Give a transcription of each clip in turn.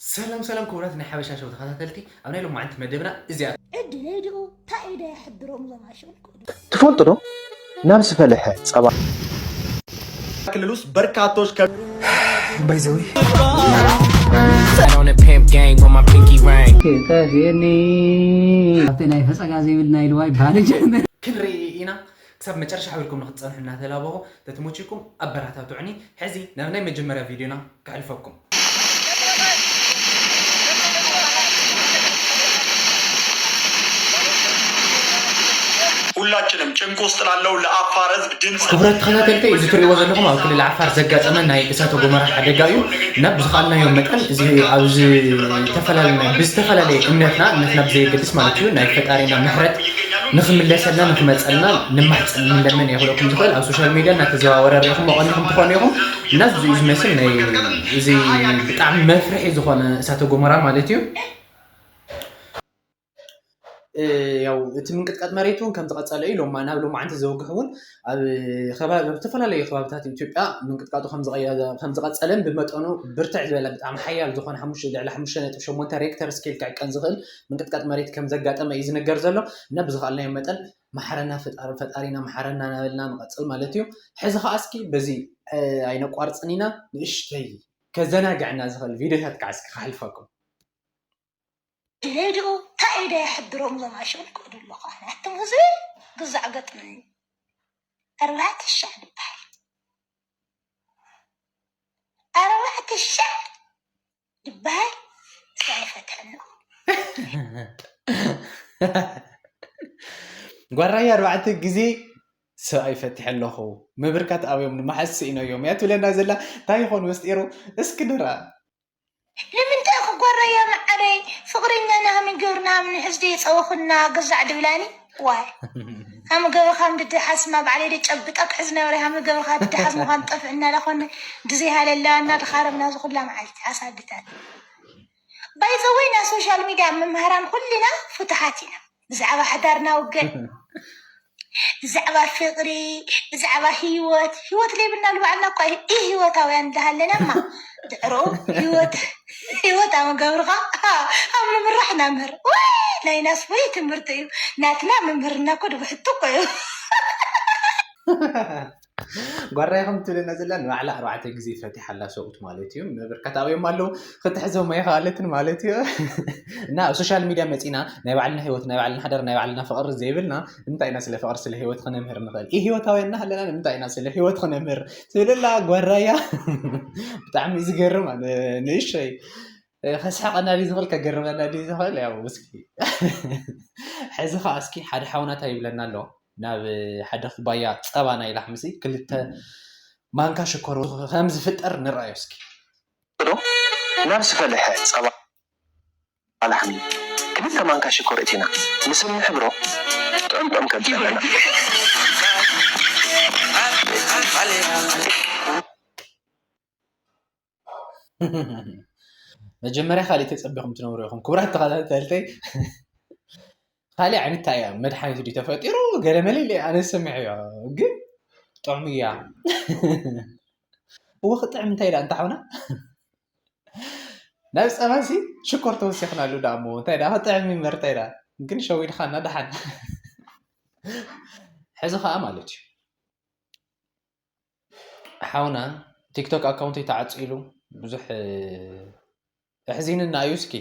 ሰላም ሰላም ክቡራት ናይ ሓበሻ ሸው ተኸታተልቲ፣ ኣብ ናይ ሎማዓንቲ መደብና እዚኣ ዕድለይ ድኡ እንታይ ኢደ የሕድሮም እዞም ኣሸው ክእዱ ትፈልጡ ዶ ናብ ዝፈለሐ ጸባ ክልል ውስጥ በርካቶች ከ ባይዘዊ on a pimp gang with my pinky ring. ጠፍየኒ ኣብቲ ናይ ፈፀጋ ዘይብል ናይ ልዋይ ባህሊ ጀምር ክንርኢ ኢና። ክሳብ መጨረሻ ሓቢርኩም ንክትፀንሑ እናተላበኹ፣ ተተመችኩም ኣበረታትዑኒ። ሕዚ ናብ ናይ መጀመርያ ቪድዮና ከሕልፈኩም። ሁላችንም ጭንቅ ውስጥ ላለው ለአፋር ህዝብ ድምፅ ክቡራት ተኸታተልቲ፣ እዚ ትሪእዎ ዘለኹም ኣብ ክልል ዓፋር ዘጋጠመ ናይ እሳተ ጎመራ ሓደጋ እዩ። እና ብዝኸኣልናዮ መጠን እዚ ኣብ ዝተፈላለየ ብዝተፈላለየ እምነትና እምነትና ብዘየገድስ ማለት እዩ ናይ ፈጣሪና ምሕረት ንኽምለሰልና ንኽመፀልና ንማሕፀን ንለምን የኽለኩም ዝኽእል ኣብ ሶሻል ሚድያ እናተዘዋወረ ሪኢኹም መቐኒኹም ትኾኑ ኢኹም። እና እዚ ዝመስል ናይ እዚ ብጣዕሚ መፍርሒ ዝኾነ እሳተ ጎመራ ማለት እዩ። ያው እቲ ምንቅጥቃጥ መሬት እውን ከም ዝቐጸለ እዩ። ሎማ ናብ ሎማዓንቲ ዘወግሕ እውን ኣብ ከባቢ ኣብ ዝተፈላለዩ ከባብታት ኢትዮጵያ ምንቅጥቃጡ ከም ዝቐየ- ከም ዝቐጸለን ብመጠኑ ብርትዕ ዝበለ ብጣዕሚ ሓያል ዝኾነ ሓሙሽተ ልዕሊ ሓሙሽተ ነጥቢ ሸሞንተ ሬክተር ስኬል ክዕቀን ዝኽእል ምንቅጥቃጥ መሬት ከም ዘጋጠመ እዩ ዝነገር ዘሎ። እና ብዝኸኣልናዮ መጠን ማሓረና ፈጣሪ ፈጣሪና ማሓረና እናበልና ንቐጽል ማለት እዩ። ሕዚ ከዓ እስኪ በዚ ኣይነቋርፅን ኢና ንእሽተይ ከዘናግዐና ዝኽእል ቪድዮታት ከዓ እስኪ ክሓልፈኩም። ድሌድኡ እንታይ ኢደ የሕድሮም እዞም ኣሸው ክእዱ ኣለኹ ኣነ ኣቶም ህዝቢ ግዛዕ ገጥምኒ ኣርባዕተ ሻዕ ድበሃል ኣርባዕተ ሻዕ ድበሃል ኣይፈትሐን ጓራይ ኣርባዕተ ግዜ ሰብኣይ ፈትሐ ኣለኹ ምብርካት ኣብዮም ንመሓዝ ስኢኖ እዮም እያ ትብለና ዘላ እንታይ ይኾን ምስጢሩ እስኪ ንርኣ ንምንታይ ክጓረያ መዓረይ ፍቅረኛና ሃሚ ገብርና ሃሚ ንሕዝ ድየ ጸወኹና ገዛዕ ድብላኒ ዋይ ሃሚ ገብርካ ምድድሓስማ ባዕለይ ድጨብጠ ክሕዝ ነበረ ሃሚ ገብርካ ድድሓስ ምኳን ጠፍእና ዳኮነ ድዘይ ሃለላ እናድኻረብና ዝኩላ መዓልቲ ኣሳድታት ባይዘወይ ናይ ሶሻል ሚድያ መምሃራን ኩልና ፍቱሓት ኢና ብዛዕባ ሓዳርና ውግዕ ብዛዕባ ፍቅሪ ብዛዕባ ህይወት ህይወት ለይብልና ንባዕልና እኳ ኢ ህይወታውያን እንዳሃለና እማ ድሕርኡ ህይወት ህይወት ኣብ ገብርኻ ኣብ ምምራሕ ኢና ምህር ወይ ናይናስ ወይ ትምህርቲ እዩ ናትና ምምህርና እኮ ድብሕቱ እኮ እዩ ጓራይ ከም ትብለና ዘላ ንባዕላ ኣርባዕተ ግዜ ፈቲሓላ ሰብኡት ማለት እዩ ምብርካት ኣብዮም ኣለዉ ክትሕዞም ኣይኸኣለትን ማለት እዩ እና ኣብ ሶሻል ሚድያ መፂና ናይ ባዕልና ህይወት ናይ ባዕልና ሓዳር ናይ ባዕልና ፍቅሪ ዘይብልና ንምንታይ ኢና ስለ ፍቅሪ ስለ ህይወት ክነምህር ንኽእል ኢ ህይወታውያን እናሃለና ንምንታይ ኢና ስለ ህይወት ክነምህር ትብለላ ጓራያ ብጣዕሚ ዝገርም ንእሸይ ከስሕቀና ድዩ ዝኽእል ከገርመና ድዩ ዝኽእል ያው እስኪ ሕዚ ከዓ እስኪ ሓደ ሓውናታ ይብለና ኣሎ ናብ ሓደ ኩባያ ፀባ ናይ ላሕምሲ ክልተ ማንካ ሽኮር ከም ዝፍጠር ንርኣዮ እስኪ ናብ ዝፈለሐ ፀባ ላሕሚ ክልተ ማንካ ሽኮር እቲና ምስ እንሕብሮ ጥዑም ጥዑም ከምፀለና መጀመርያ ካሊእ ተፀቢኹም ትነብሩ ኢኹም ክቡራት ተኸታተልተይ ካሊእ ዓይነት እንታይ እያ መድሓኒት ድዩ ተፈጢሩ ገለመለ ኢለ ኣነ ሰሚዐዮ ግን ጥዑም እያ እወ ክጥዕም እንታይ ኢላ እንታሓውና ናብ ፀባሲ ሽኮር ተወሲኽናሉ ዳ እሞ እንታይ ዳ ክጥዕም ይመር እንታይ ዳ ግን ሸዊድኻና ደሓን ሕዚ ከዓ ማለት እዩ ሓውና ቲክቶክ ኣካውንተይ ተዓፂሉ ብዙሕ ኣሕዚንና እዩ እስኪ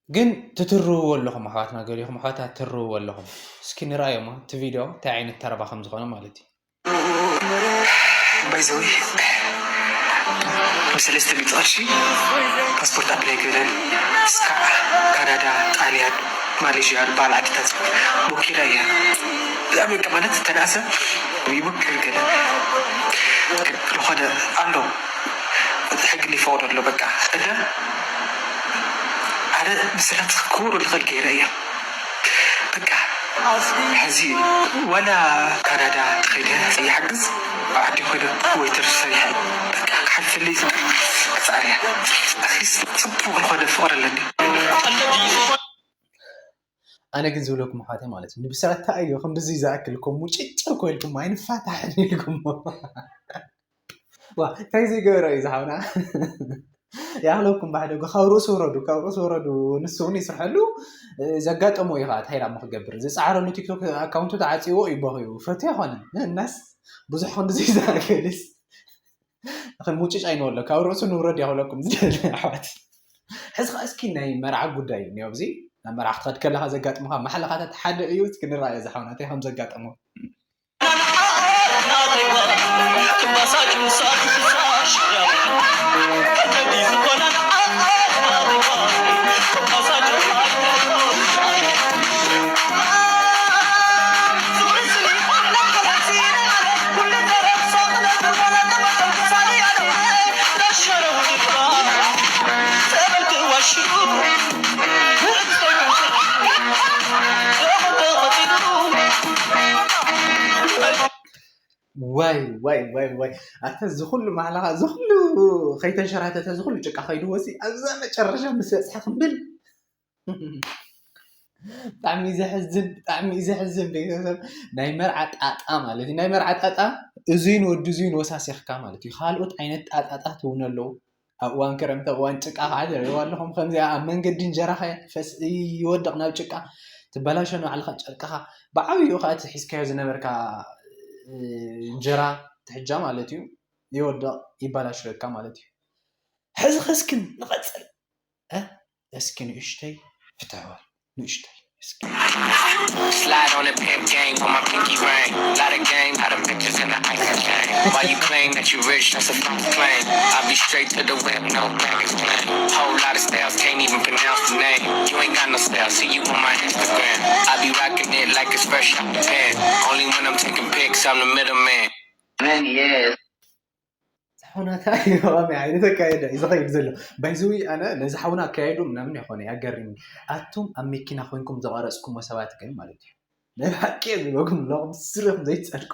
ግን ትትርውዎ ኣለኹም ኣሕዋትና ገሊኹም ኣሕዋትና ትርውዎ ኣለኹም እስኪ ንርኣዮማ እቲ ቪድዮ እንታይ ዓይነት ተረባ ከም ዝኾነ ማለት እዩ ባይዘወይ ብሰለስተ ሚእቲ ቅርሺ ፓስፖርት ኣፕላይ ገለን እስካዕ ካናዳ ጣልያን ማሌዥያ በዓል ዓድታት ወኪላ እያ ብጣዕሚ በቃ ማለት ተናእሰ ይሙክር ገለ ዝኾነ ኣሎ ሕጊ ይፈቅዶ ኣሎ በቃ እና ኣነ ብስራት ክገብሩ ልኽእል ገይረ እያ በቃ ሕዚ ዋላ ካናዳ ተኸይደ ይሓግዝ ኣብ ዓዲ ኮይነ ወይተር ሰሪሐ በቃ ክሓልፈለይ ክፃር እያ ኣትሊስት ፅቡቅ ዝኾነ ፍቅሪ ኣለኒ ኣነ ግን ዝብለኩም ኣሕዋተይ ማለት እዩ ንብስራት እንታይ እዩ ክንድዚ ዝኣክል እኮ ሙጭጭ እኮ ኢልኩም ኣይንፋታሕን ኢልኩም ዋ እንታይ ዘይገበረ እዩ ዝሓውና ይኣኽለኩም ባሕደጉ ካብ ርእሱ ውረዱ፣ ካብ ርእሱ ውረዱ። ንሱ እውን ይስርሐሉ። ዘጋጠሞ እዩ ከዓ እንታይ ኢላ ክገብር ዝፃዕረሉ ቲክቶክ ኣካውንቱ ተዓፂዎ እዩ በኽዩ ፈትያ ኮነ እናስ ብዙሕ ክንዲ ዘይዝኣገልስ ምጭጭ ኣይንበሎ፣ ካብ ርእሱ ንውረድ ይኽለኩም ዝደለ ኣሕዋት። ሕዚ ከዓ እስኪ ናይ መርዓ ጉዳይ እዩ እኒኦ። ኣብዚ ናብ መርዓ ክትኸድ ከለካ ዘጋጥሙካ ማሕለኻታት ሓደ እዩ። እስኪ ንረኣዮ ዝሓውና እንታይ ከም ዘጋጠሞ። ዋይ ዋይ ዋይ ዋይ፣ ኣተ ዝኩሉ ማዕላኻ ዝኩሉ ከይተንሸራተተ ዝኩሉ ጭቃ ከይድወሲ ኣብዛ መጨረሻ ምስ በፅሐ ክምብል። ብጣዕሚ እዩ ዘሕዝን፣ ብጣዕሚ እዩ ዘሕዝን። ቤተሰብ ናይ መርዓ ጣጣ ማለት እዩ። ናይ መርዓ ጣጣ እዙይን ወዲ እዙይን ወሳሲኽካ ማለት እዩ። ካልኦት ዓይነት ጣጣታት እውን ኣለዉ። ኣብ እዋን ክረምቲ፣ ኣብ እዋን ጭቃ ከዓ ትሪእዎ ኣለኹም። ከምዚኣ ኣብ መንገዲ እንጀራ ከ ፈስ ይወድቕ ናብ ጭቃ፣ ትበላሾ ንባዕልኻ ጨርቅኻ። ብዓብይኡ ከዓ እቲ ሒዝካዮ ዝነበርካ እንጀራ ትሕጃ ማለት እዩ ይወድቕ፣ ይበላሾየካ ማለት እዩ። ሕዚ ከስክን ንቐፅል። እስኪ ንእሽተይ ፍትሕዋ ንእሽተይ እስኪ። Slide on the pimp game with my pinky ring. Lot of game, lot of bitches in the ice chain. Why you claim that you rich? That's a false claim. I be straight to the whip, no baggage claim. Whole lot of styles, can't even pronounce the name. You ain't got no style, see you on my Instagram. I be rocking it like it's fresh out the pen. Only when I'm taking pics, I'm the middleman. Man, yeah. ሓውናታ እዩ ብኸመይ ዓይነት ኣካየዳ እዩ ዝኸይድ ዘሎ። ባይዘዊ ኣነ ነዚ ሓውና ኣካየዱ ምናምን ይኮነ ያገርም። ኣቱም ኣብ መኪና ኮይንኩም ዘቋረፅኩሞ ሰባት ግን ማለት እዩ ናይ ብሓቂ እየ ዝበኩም ኣለኹም ስርም ዘይፀልቆ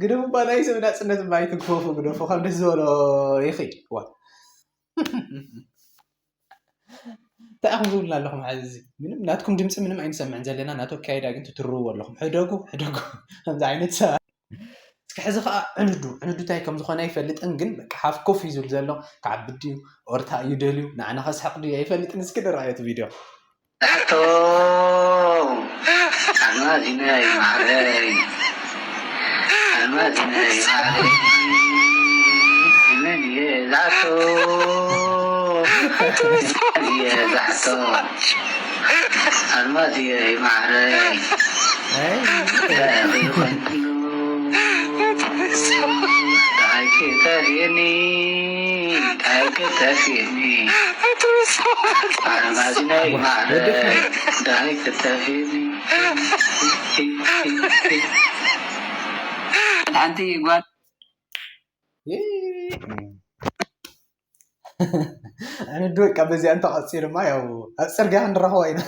ግደፉ ባ ናይ ሰብ ናፅነት ባ ኣይትግፈፉ ግደፉ ካብ ደስ ዝበሎ ይኽድ ዋ እንታይ ኢኹም ዝብልና ኣለኹም ሓዚ ምንም ናትኩም ድምፂ ምንም ኣይንሰምዕን ዘለና ናቱ ኣካየዳ ግን ትትርዎ ኣለኹም ሕደጉ ሕደጉ ከምዚ ዓይነት ሰባት እስኪ ሕዚ ከዓ ዕንዱ ዕንዱ እንታይ ከም ዝኾነ ኣይፈልጥን ግን በቃ ሓፍ ኮፍ እዩ ዝብል ዘሎ ክዓቢ ድዩ ኦርታ እዩ ደልዩ ንዓና ከስሕቕ ድዩ ኣይፈልጥን እስኪ ንረኣዮ እቲ ቪድዮ ኣቶ ኣልማዚነይ ማዕረይ ኣልማዚነይ ማዕረይ መን እየ ዝሓቶ መን እየ ዝሓቶ ኣልማዚነይ ማዕረይ ሓንቲ ጓል ኣነ ዶ በቃ በዚኣ እንተቐፂ ድማ ያው ኣብ ፅርግያ ክንረኸቦ ኢና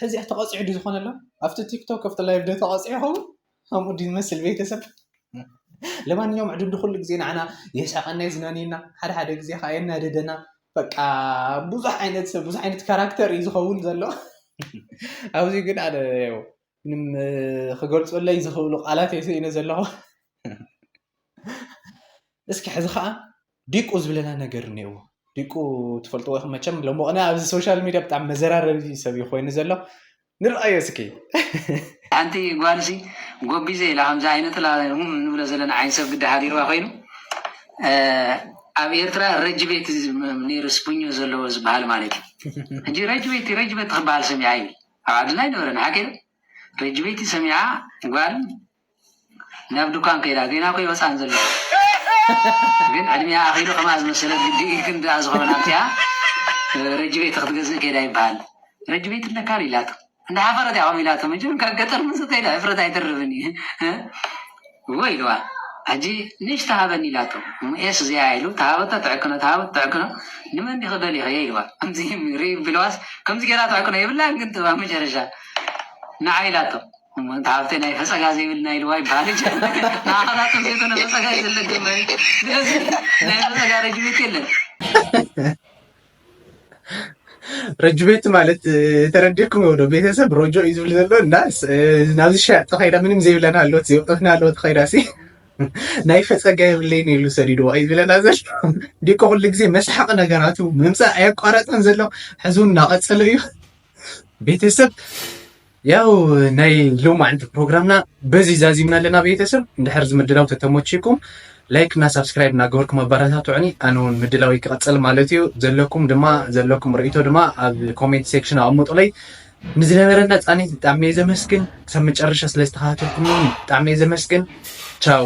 ሕዚኣ ተቐፂዑ ዱ ዝኾነሎም ኣብቲ ቲክቶክ ኣብቲ ላይቭ ዶ ተቐፂዑ ይኸውን ከምኡ ዱ ዝመስል ቤተሰብ ለማንኛውም ዕድል ኩሉ ግዜ ንዓና የስሕቐና የዝናንየና ሓደ ሓደ ግዜ ከዓ የናደደና በቃ ብዙሕ ዓይነት ሰብ ብዙሕ ዓይነት ካራክተር እዩ ዝኸውን ዘሎ ኣብዚ ግን ኣነ ምንም ክገልፀለይ ዝኽእሉ ቃላት የስኢነ ዘለኹ እስኪ ሕዚ ከዓ ዲቁ ዝብለና ነገር እኒዎ ዲቁ ትፈልጥዎ ኢኹም መቸም ሎምቕነ ኣብዚ ሶሻል ሚድያ ብጣዕሚ መዘራረቢ ሰብ እዩ ኮይኑ ዘሎ ንርኣዮ እስኪ ሓንቲ ጓልሲ ጎቢዘ ኢላ ከምዚ ዓይነት ንብሎ ዘለና ዓይን ሰብ ግዲ ሃዲርዋ ኮይኑ ኣብ ኤርትራ ረጅ ቤት ነይሩ ስቡኞ ዘለዎ ዝበሃል ማለት እዩ ሕጂ ረጅ ቤት ረጅ ቤት ክበሃል ሰሚዓ እዩ ኣብ ዓድና ኣይነበረን ሓቂ ረጅ ቤት ሰሚዓ ጓል ናብ ዱኳን ከይዳ ገና ኮ ይወፃን ዘሎ ግን ዕድሚያ ኣኺሉ ከማ ዝመሰለ ግዲ ክንዳ ዝኾነ ኣብቲያ ረጅ ቤት ክትገዝእ ከይዳ ይበሃል ረጅ ቤት ኣለካ ኢላቶ እንዳ ሓፈረት እያ ኢላቶ መቸም ካብ ገጠር ምስ ከይዳ ሕፍረት ኣይተርፍን እዩ እዎ ኢልዋ ሕጂ ንእሽተ ሃበኒ ኢላቶ ኤስ እዚኣ ኢሉ ተሃበቶ ትዕክኖ ተሃበቶ ትዕክኖ ንመን ዲኺ ደሊኺ ኢልዋ ከምዚ ርኢ ብልዋስ ከምዚ ገይራ ትዕክኖ የብላን ግን ትባ መጨረሻ ንዓ ኢላቶ እሞ እንተ ሃብተይ ናይ ፈፀጋ ዘይብልና ኢልዋ ይበሃል እንጂ ንዓኻ ናቶም ዘይኮነ ፈፀጋ እዩ ዘለኩም ናይ ስለዚ ናይ ፈፀጋ ረጅቤት የለን ረጅቤት ማለት ተረዲእኩም ይወዶ ቤተሰብ ሮጆ እዩ ዝብል ዘሎ እና ናብዚ ሸያጥ ተኸይዳ ምንም ዘይብለን ሃለወት ዘይወጠትና ሃለወት ተኸይዳ ሲ ናይ ፈፀጋ የብለይን ኢሉ ሰዲድዎ እዩ ዝብለና ዘሎ። ዲኮ ኩሉ ግዜ መስሓቂ ነገራቱ ምምፃእ ኣየቋረፀን ዘሎ። ሕዚ እውን እናቐፀለ እዩ። ቤተሰብ ያው ናይ ሎማዓንቲ ፕሮግራምና በዚ ዛዚምና ኣለና። ቤተሰብ እንድሕር ዝምድላው ተተሞችኩም ላይክ እና ሳብስክራይብ እናገበርኩም ኣበረታትዑኒ። ኣነ እውን ምድላው ክቐፅል ማለት እዩ። ዘለኩም ድማ ዘለኩም ርእይቶ ድማ ኣብ ኮሜንት ሴክሽን ኣቐምጡለይ። ንዝነበረና ፃኒት ብጣዕሚ እየ ዘመስግን። ክሳብ መጨረሻ ስለ ዝተኸታተልኩም እውን ብጣዕሚ እየ ዘመስግን። ቻው።